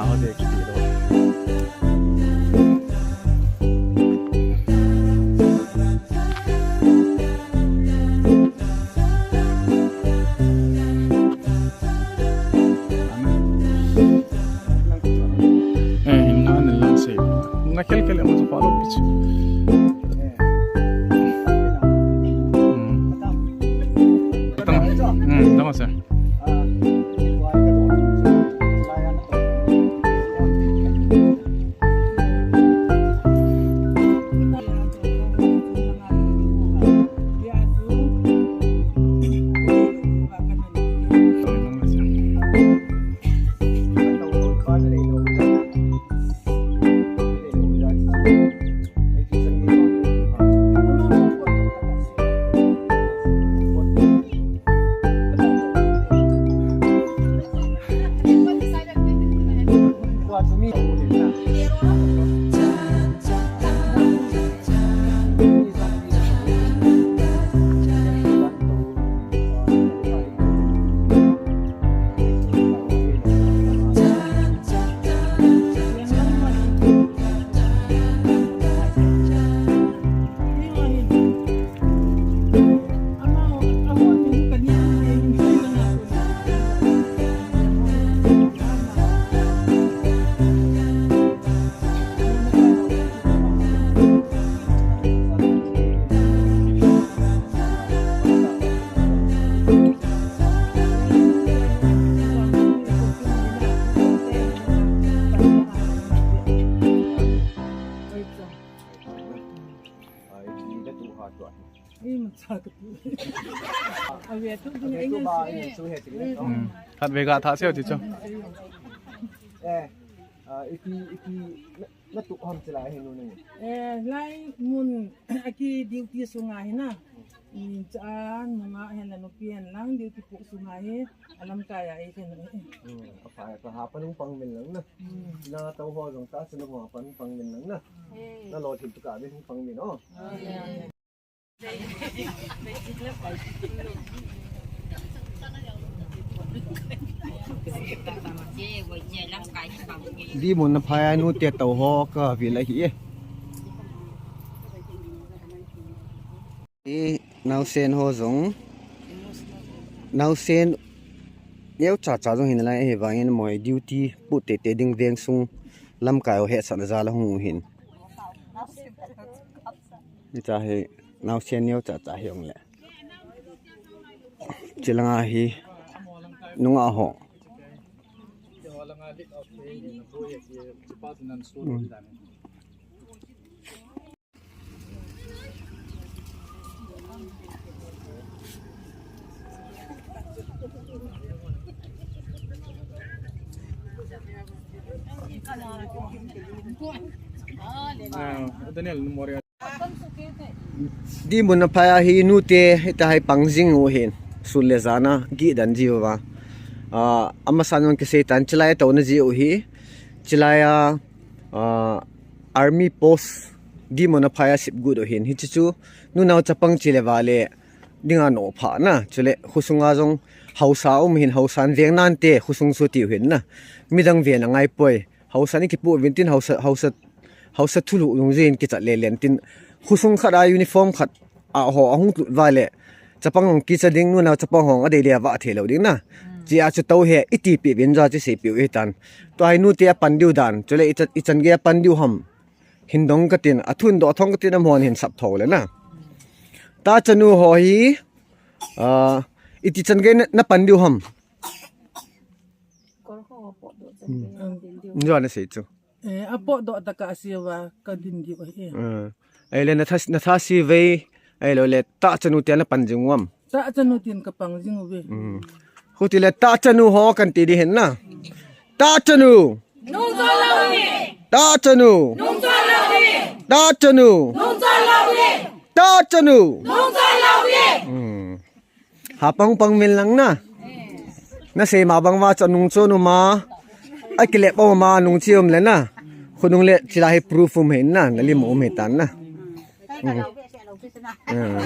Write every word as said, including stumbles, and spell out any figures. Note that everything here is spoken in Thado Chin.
Aho de kiti lo. Eh, himna ne lang sei. Na khel khel mo to palo pichu. Hmm. Tama. Hmm, tama sa. Ei, macha ka tu. Ave tu ding ei ngai su. Hmm. Khat ve ga tha seo ti chu. Eh, ah, iti, iti, na, na tu ham chila he nu ni. Eh, lai mun aki duty sunga hi na. Ni cha nunga hen la nupi hen lang duty pu sunga hi. Alamkai a ei ken. Hmm, aphai, aphai, ha panung pang min lang na. Hmm. Na tau ho jong ta sunu ho panung pang min lang na. Hmm. Na lo thim tu ka min hung pang min o. Dimun na phai a nu te tau ho ka vil ahi e. Hi naosen ho jong. Naosen neocha cha jong hin lai ahi vangin moi duty pu tete ding veng sung lamkai ho hetsahna jal a hung u hin. Hiche hi naosen neocha cha hi ong le. Chilanga hi nunga ho. Hmm. Ah, Daniel, no more. Dimun na phai a hi nu te, hita hi pang jing u hin. Sun le jan a, gih dan ji uva. Ah, amasan jong kisei tan, chilai a touna ji u hi. Chilai a, ah, army post, Dimun na phai a sip gu u hin. Hiche chu, nunao chapang chi le va le, dinga no pha na. Chule, khosunga jong, haosa um hin, haosan veng nante, khosung chu tiu hin na. Midang veng a ngai poi. Haosa ni kipu vin tin haosa, haosa, haosa thulu nung jin kichat le len tin. Khosung khat a uniform khat a ho ahung tut va le. Chapang hong kicha ding nunao chapang hong adei le va thei lou ding na. Chia chu tou he iti pi vin ja chi sei pi u hitan. Tua hi nu te a pan diu dan. Chule i chan, i chan gei a pan diu ham. Hin dong ka tin, a thun do thong ka tin a mon hin sap tho le na. Ta chanu ho hi, ah, iti chan gei na, na pan diu ham. Kol ho potdoh chan gei a din diu. Njo na sei chu. Eh, a potdoh ta ka siu va ka din diu ahi. Eh. Ahile na tha, na tha si vei, ahilou le ta chanu te na pan jing u ham. Ta chanu tin ka pang jing u ve. Hmm. Huti le ta chanu ho kan ti di hin na. Ta chanu. Nung chon lou ni. Ta chanu. Nung chon lou ni. Ta chanu. Nung chon lou ni. Ta chanu. Nung chon lou ni. Hmm. Ha pang pang min lang na. Na sei ma bang va chu nung chon u ma. A kile pa ma nung chi um le na. Khonung le chila hi proof um hin na. Na lim um hi tan na. Hmm. Hmm.